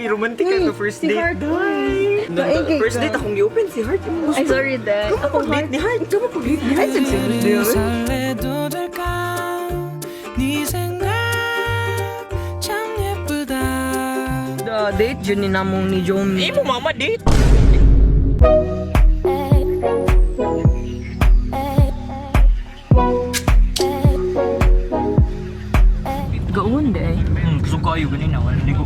Romantic kayo first Si date. Heart, uy. Maingay First ka. date akong gi-open si Heart. Imong gusto. Ay, sorry, Dad. Kamu Akong pag date ni Heart. Kamu pag date ni Heart. Ay, sige, sige. 설레도 될까 네 생각 참 예쁘다 The date yun ni namong ni Jomi. Imo mama date. Gaon day. Gusto ko ayo ganina wala ligo.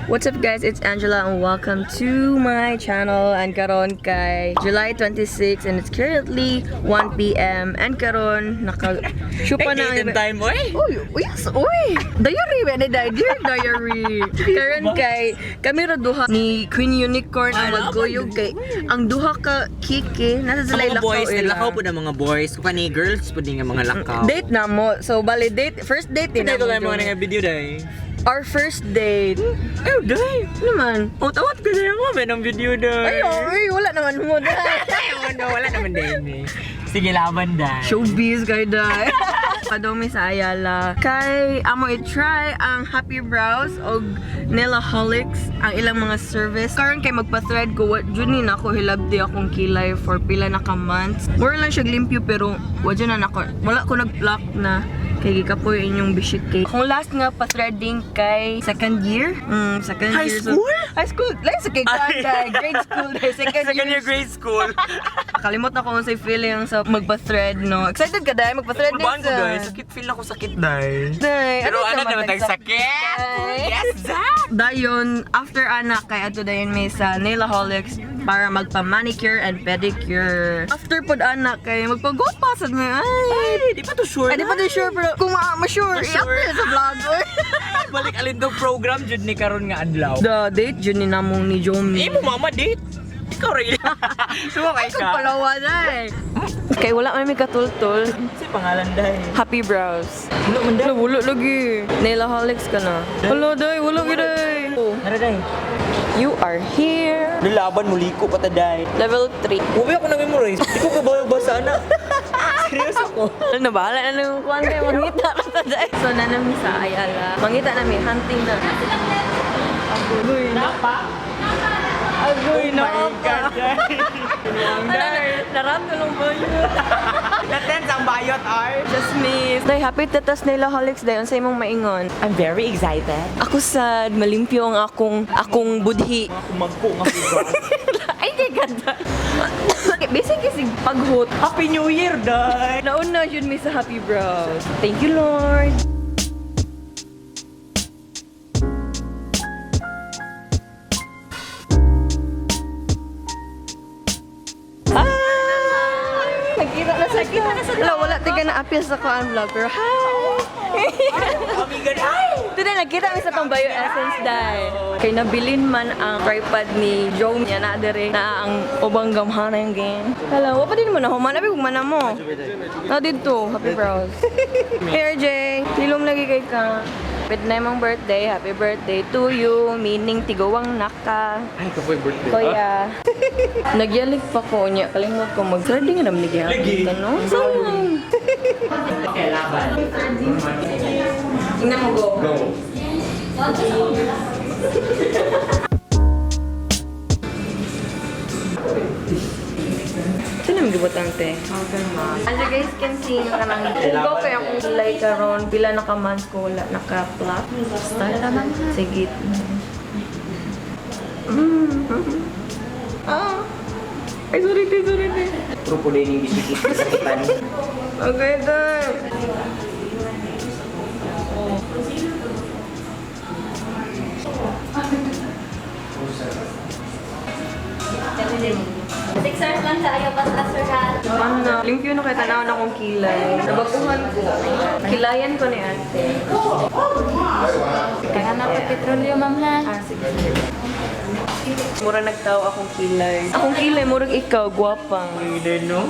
What's up, guys? It's Angela and welcome to my channel. And karon kay July 26 and it's currently 1 p.m. And karon naka shupa na Date and time oy. Uy, uy, yes, uy. Diary ba ni Day? Dear diary. Karon kay kami ra duha ni Queen Unicorn ang magkuyog kay ang duha ka Kiki nasa Sa sila mga boys, ila. naglakaw po ng mga boys. Kung ni girls po din nga mga lakaw. Date na mo. So bali date, first date din Dito na tayo mo. mga nga video day. Our first date. Ay, day. Ano man? Oh, tawad ko na mo ng video day. Ay, ay, wala naman mo day. Ay, oh, no, wala naman day ni. Sige, laban day. Showbiz kay day. Padumi sa Ayala. Kay amo i-try ang Happy Brows og Nailaholics ang ilang mga service. Karon kay magpa-thread ko what jud ni nako hilabdi akong kilay for pila na ka months. Mura lang siya limpyo pero wa jud na nako. Wala ko nag-block na kay gikapoy inyong bishit kay. Kung last nga pa-threading kay second year. Second High year. So- school? High school. Like sa kay Ay. grade school day, second, Second year grade school. Kalimot na ko unsay feeling sa magpa-thread, no. Excited ka dahil magpa-thread Kulbaan ko sa. guys, sakit feel ako sakit day. Day, Pero ano naman naman tag sakit? Day. Yes, Zach! Dayon, after anak kay adto dayon may sa Nailaholics para magpa-manicure and pedicure. After pod anak kay magpagwapa sad may ay. Ay, di pa to sure. Ay, di pa to sure pero kung ma-sure, Ma-sure. i-upload sa vlog. Oy. Balik alin daw program jud ni karon nga adlaw. The date jud ni namong ni Jomi. Imo mama date. Ikaw ra ila. Sumakay Kung ka. palawa day. Kay wala man may katultol. Si pangalan day. Happy Brows. Wala man day. Wala, wala lagi. Nailaholics ka na. Wala, day. Wala gid day. Oh. Nara day. You are here. Lalaban mo liko pa ta day. Level 3. Ubi ako na memorize. Di ko kabayo ba sana. Seryoso ko. Ano ba? Wala na nang kuwan kayo. Mangita na ta day. So, nanami sa Ayala. Mangita nami. Hunting na. Agoy na. Agoy na. Oh my God, day. Ano, Narat na lang ba yun? Natense ang bayot, ar. Just me. Day, happy tatas Nailaholics day. Unsay imong maingon? I'm very excited. Ako sad, malimpyo ang akong budhi. Kumagko nga ko. Ay, kay ganda. Basic is paghot. Happy New Year, day. Nauna yun mi sa Happy Bros. Thank you, Lord. Hi! Nagkita na sa Nagkita na sa Wala, wala tiga na appeal sa kuan vlog, pero hi! Amiga, day. Today, nagkita mi sa tong Bio Essence day. Kay nabilin man ang tripod ni Joe niya na dire na ang ubang gamhana yung game. Hello, wa pa din mo na human abi kung mana mo. Na didto, happy brows. Hey RJ, nilom lagi kay ka. Happy na imong birthday, happy birthday to you, meaning tiguwang naka. Ay, kapoy birthday. Kuya. Nagyalig pa ko niya, kalimot ko mag-threading na naman Lagi. no? Sayang. Okay, laban. Tingnan mo go. Go. Sino yung gibutang te? As you guys can see, kanang hugaw kaya akong kilay karon pila na ka months ko wala naka-plot. Start naman. Sige. Ah. Ay, sorry te, sorry te. Grupo din yung bisikit kasakitan. Okay, time. 6 hours lang sa ayaw pas sir ha. Ano na, limpyo na kay tanaw na akong kilay. Nabaguhan ko. Kilayan ko ni ate. Kaya na pa petrolyo ma'am ha. Ah, sige. Mura nagtaw akong kilay. Akong kilay, murag ikaw, gwapang. Hindi, no?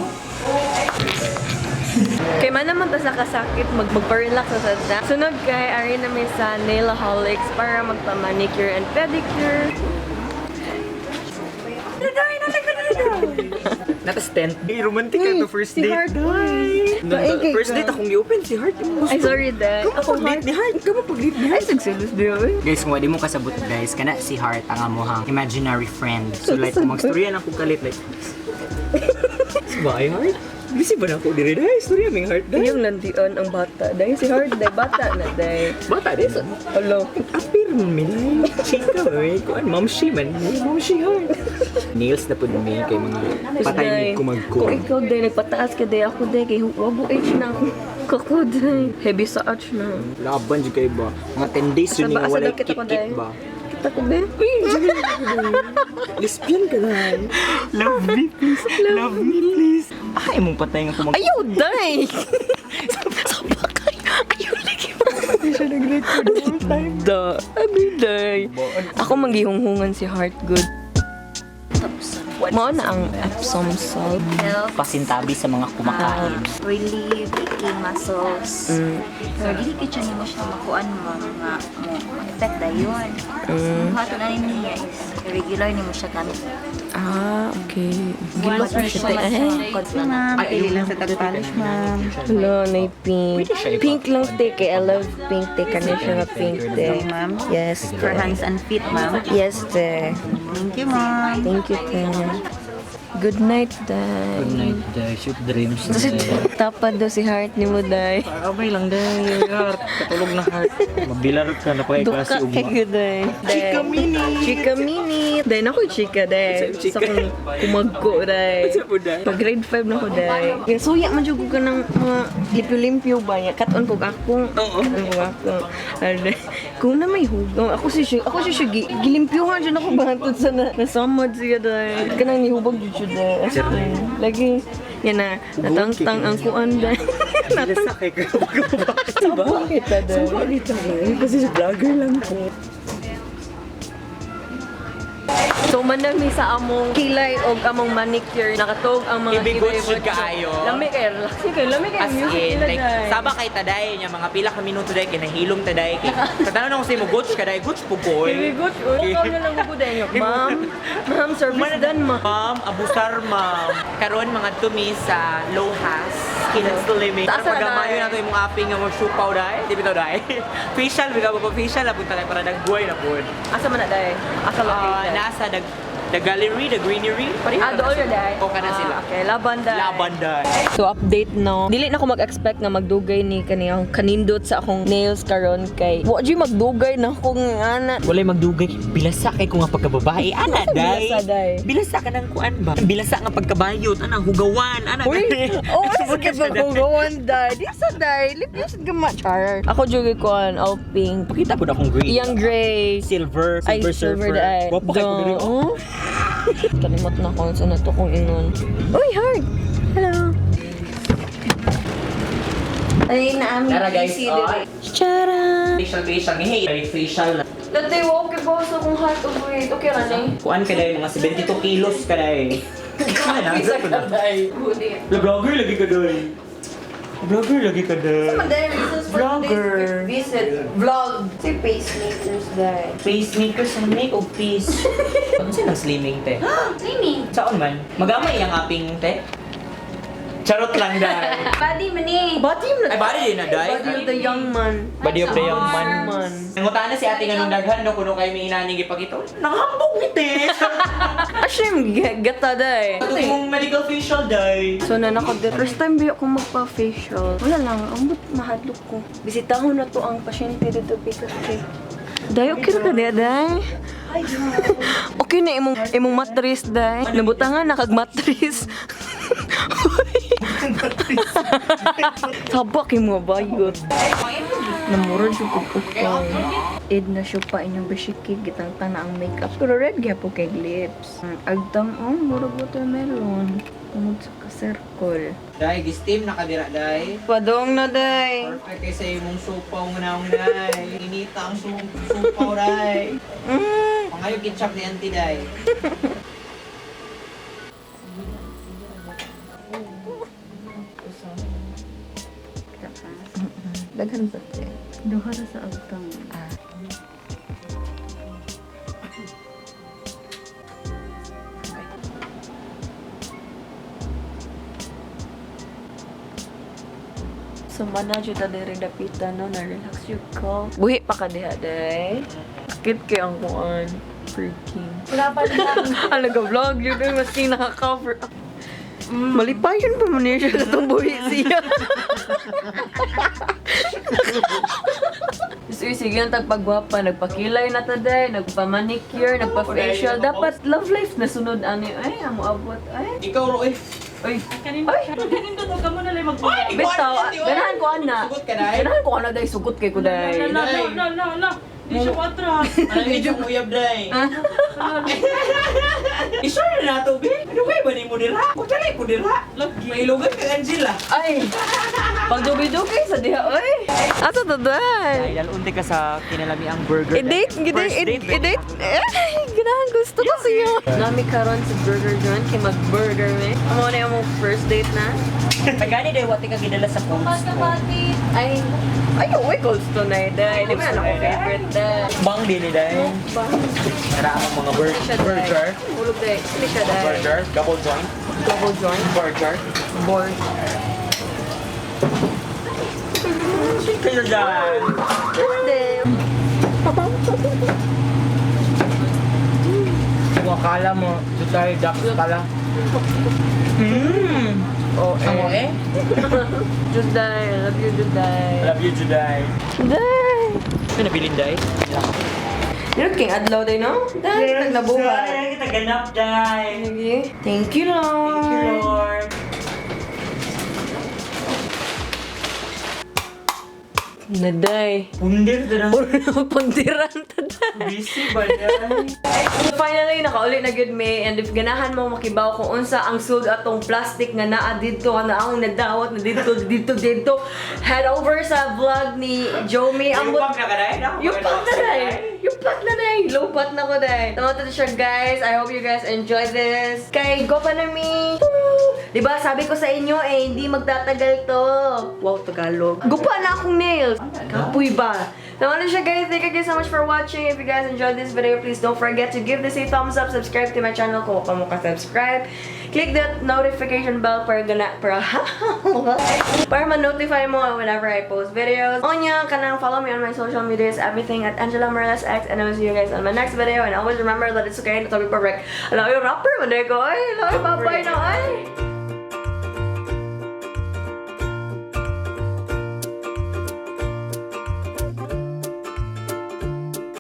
Kay man naman ta sa kasakit, magpa-relax sa sadya. Sunod kay ari na may sa Nailaholics para magpa-manicure and pedicure. Natas tent. Ay, romantic ka to first Si date. Heart, uy. Maingay First ka. date akong gi-open si Heart. Imong gusto. Ay, sorry, Day. Ako date ni Heart. Kamo pag date ni Ay, Heart. nagselos di uy. Guys, kung wala mo kasabot guys, kana si Heart ang amuhang imaginary friend. So like, kung magstorya lang kong kalit, like, Bye, Heart. Busy ba na ako diri dai? Storya ming Heart dai. Iyong landian ang bata. Day, si Heart, day. Bata na, day. Bata din. Hello. Apir man mi dai. Chika oy. Kuan mamshi man. Mamshi Heart. Nails na pud mi kay mga patay Day, mi kumagko. Kung ikaw, day, nagpataas ka, day. Ako, day, kay wago age na ako. Kako, day. Heavy sa ach na. Laban jud kay ba? Mga 10 days yun Asa ba- nga asa walay daw kita ko, kit-kit day? ba? Kita ko, be. Lesbian ka lang. Love me please. Love me please. Ay, imong patay nga kumag. Ayaw, day! Sabakay! Ayaw, lagi mo. Hindi siya nag-record the whole time. Da. Abi, day. Ako manggihunghungan si Heart Good. Mao na ang Epsom salt. Help Pasintabi sa mga kumakain. relieve aching muscles. Pero dili kay siya nimo siya makuan mo nga mo effect dayon. Buhaton ani niya is regular nimo siya gamit. Ah, okay. Gilok na siya. Eh. Ma'am, Ay, lang sa tagpalish, ma'am. Hello, na pink. Pink lang te kay I love pink te. Kani siya nga pink te. Ma'am. Yes, For te. hands and feet, ma'am. Yes, te. Thank you, ma'am. Thank you, te. Good night, day. Good night, day. Sweet dreams. Kasi tapad daw si Heart ni mo, day. Abay lang, day. Heart. Katulog na heart. Mabilar ka na pa Duka klase ugma. kayo, day. Chika mini. Chika mini. Day, nakoy chika, day. Sa kung kumagko, day. Pag grade 5 na ko, day. Yung suya man jud ko ka ng mga limpyo-limpyo ba niya. Katon ko akong. Oo. Katon ko akong. Ano, kung na may hugaw, ako si siya, gilimpyuhan siya na ko bantod sa na, nasamad siya, day. Kanang nihubag jud siya, day. As in, lagi, yan na, natangtang ang kuan, day. Nasa kay ka. Diba? Kita, day. Suka kita eh. Kasi si vlogger lang ko. So manang ni sa among kilay og among manicure nakatog ang mga Ibigot kilay jud kaayo. Lami kay relax kay lami kay As music in, nila like, day. saba kay taday niya, mga pila ka minuto day, kay nahilom taday. Kay, katanaw na ko sa imo, goch ka day, goch po ko. eh. Ibigot oy. Ikaw na lang ko day. Ma'am, ma'am service done ma. Ma'am, abusar ma'am. Karon mga tumi sa Lohas, Skin and Slimming. Taas na, Pagamayo day. na to imong aping nga magsupaw day. Di bitaw day. Facial, bigaw pa facial, abot tayo para nagbuhay na po. Asa man na day? Asa located? Nasa the gallery, the greenery. Pareho Ah, na doon sila. yun day. O kana sila. Ah, okay, laban day. Laban day. So update no. Dili na ko mag-expect nga magdugay ni kaniyang kanindot sa akong nails karon kay wa jud magdugay na akong ana. Walay magdugay, bilasa kay ko nga pagkababae. Ana, day. Bilasa, day. Bilasa ka ng kuan ba? Bilasa nga pagkabayot, ana hugawan, ana. Uy, oh, Sumod sige ka siya, ba day. hugawan day? Di sa day, lipis ka ma char. Ako jud kuan all pink. Pakita po na akong green. Iyang gray. Silver, Ay, silver silver surfer. day. Wa pa kay ko diri. Oh. Kalimot na ko sa nato kong ingon. Uy, Heart! Hello! Ay, naami Tara, guys, oh. Chara! Facial, facial. Hey, ay, facial na. Dati, okay ba sa akong heart of weight? Okay ra ni? Kuan ka day, mga 72 kilos ka day. Ano? La vlogger lagi ka day. Vlogger lagi ka day. Manday, reasons for Vlogger. today's visit. Vlog. Si pacemakers, day. Pacemakers ang make of peace. Ano silang slimming te? Swimming. Saan man? Magamay ang aping te? Charot lang day. Body man eh. Body mo na. Ay, body din na day. Body of the young man. Body of the young man. Man. Nangutan na si ate nga nung daghan no kuno kay may inaning gipakita. Nanghambog ni te. Actually, gata, day. Ito mong medical facial day. So na nako the first time ba ako magpa-facial. Wala lang, ambot mahadlok ko. Bisitahon na to ang pasyente dito because kay Day, okay ra ka day, day? Okay na imong imong matris day. Nabutangan na kag matris. Sabak kay mga bayot. Namura jud ko upang. Id na siya pa inyong bishiki gitangtang na ang makeup pero red gyapon kay lips. Agtang oh murag watermelon. Tungod sa ka-circle. Day, gistim nakadira day. Padong na day. Perfect kay sa imong supaw nga naong day. Inita ang supaw day. Pangayo ketchup ni auntie day. Daghan pa te. Duha ra sa agtang. So mana jud ta diri dapita no, na relax jud ko. Buhi pa ka diha day. Sakit kay ang kuan. Freaking. Wala pa lang. Alaga vlog yun eh, maski naka-cover. Malipayon pa man niya siya sa itong buhi siya. Uy, sige ang tagpagwapa, nagpakilay na taday, nagpa-manicure, nagpa-facial. Dapat love life na sunod ani ay, amo abot ay. Ikaw ro eh. Uy, Ay, kanindot og kamo na lang magbuhat. bitaw, ganahan ko ana. Sugot ka, day? Ganahan ko ana day, sugot kay ko day. La la la la la. Di siya atras. Ano yung uyab day? Isure na nato, be. Ano ba ni mo dira? Kung dali ko dira. Mailugan kang Angela. Ay, pagdubi-dubi sa diha, oy. Asa to day? Ay, unti ka sa kinalamiang burger. I-date, First i-date, date, i-date. Eh, ganahan gusto ko siya. Nami karon sa Burger Joint kay mag-burger me. Amo na yung first date na. Pagani day, wati ka gidala sa cold stone. Ay, ay, uy, cold stone na day. Di ba na ako favorite day? Bang dili day. Tara ang mga Siya, day. burger. Hulog day. Hindi siya day. Burger, double joint. Double joint. Burger. Board. Kayo dyan. Day. Kung akala mo, tayo ducks pala. Oh, eh. Juday, I love you, Juday. Love you, Juday. Day. Ano nabilin, Day? You're king adlaw day, no? Day, yes, nagnabuhat. Day, kita ganap, Day. Sige. Thank you, Lord. Thank you, Lord. Naday. Pundir na. Pundiran ta day. Busy ba, Day? Finally, nakauli na gud me and if ganahan mo makibaw kung unsa ang sud atong plastic nga naa didto nga naang nadawat na didto didto didto, head over sa vlog ni Jomi. Ambot Yung na ka, Day? Yung pack na day! Yung pack na day! Low pat na ko day! Tama to siya, guys. I hope you guys enjoy this. Kay go pa na mi! Woo! Diba, sabi ko sa inyo eh, hindi magtatagal to. Wow, Tagalog. Gupa na akong nails! Kapoy ba? Tama na siya, guys. Thank you guys so much for watching. If you guys enjoyed this video, please don't forget to give this a thumbs up. Subscribe to my channel kung pa mo ka-subscribe. Click that notification bell para gana para para ma-notify mo whenever I post videos. Onya, kanang follow me on my social medias, everything at Angela Morales X, and I will see you guys on my next video. And always remember that it's okay not to be perfect. Alam ko yung rapper, man ko, ay, alam ko, bye-bye na, ay.